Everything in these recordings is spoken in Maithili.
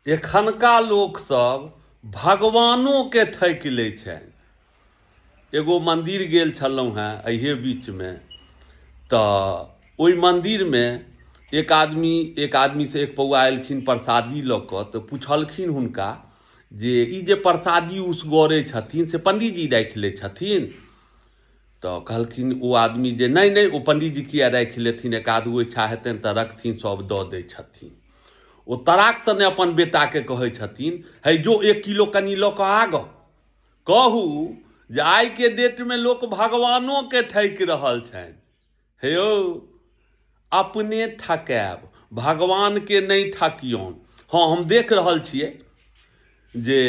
एखनका लोकसभ भगवानोके ठकि लै छनि। एगो मन्दिर गेल छलहुँ हेँ एहिए बीचमे, तऽ ओहि मन्दिरमे एक आदमी एक आदमीसँ एक पौआ एलखिन प्रसादी लऽ कऽ, तऽ पुछलखिन हुनका जे ई जे प्रसादी उसगरै छथिन से पण्डीजी राखि लै छथिन? तऽ कहलखिन ओ आदमी जे नहि नहि, ओ पण्डीजी किए राखि लेथिन, एक आध गो इच्छा हेतनि तऽ रखथिन, सभ दऽ दै छथिन। ओ तराकसँ ने अपन बेटाके कहै छथिन, है जो 1 किलो कनि लऽ कऽ आ गऽ। कहू जे आइके डेटमे लोक भगवानोके ठकि रहल छनि। हे यौ, अपने ठकायब, भगवानके नहि ठकियौन। हँ, हम देख रहल छियै जे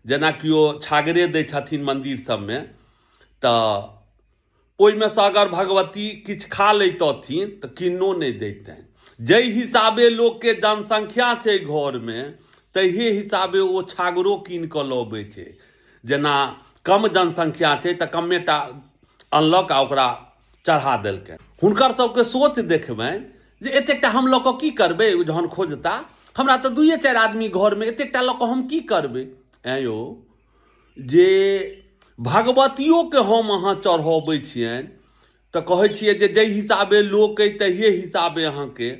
जेना केओ छागरे दै छथिन मन्दिर सबमे, तऽ ओहिमे सँ अगर भगवती किछु खा लैतथिन तऽ किन्नो नहि दैतनि। जाहि हिसाबे लोकके जनसंख्या छै घरमे, तहिए हिसाबे ओ छागरो कीन कऽ लबै छै। जेना कम जनसंख्या छै तऽ कम्मे टा अनलक आ ओकरा चढ़ा देलकै। हुनकर सबके सोच देखबनि जे एतेक टा हम लऽ कऽ की करबै, ओ जहन खोजता हमरा तऽ 2-4 आदमी घरमे, एतेक टा लऽ कऽ हम की करबै। ऐं यौ, जे भगवतियोके हम अहाँ चढ़बै छियनि तऽ कहै छियै जे जाहि हिसाबे लोक अइ तहिए हिसाबे अहाँके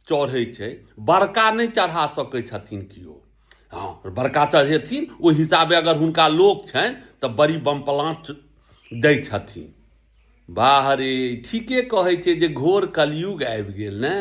चढ़ै छै, बड़का नहि चढ़ा सकै छथिन केओ। हँ, बड़का चढ़ेथिन ओहि हिसाबे अगर हुनका लोक छनि तऽ बड़ी बमपलाँट दै छथिन। बाह रे, ठीके कहै छै जे घोर कलयुग आबि गेल ने।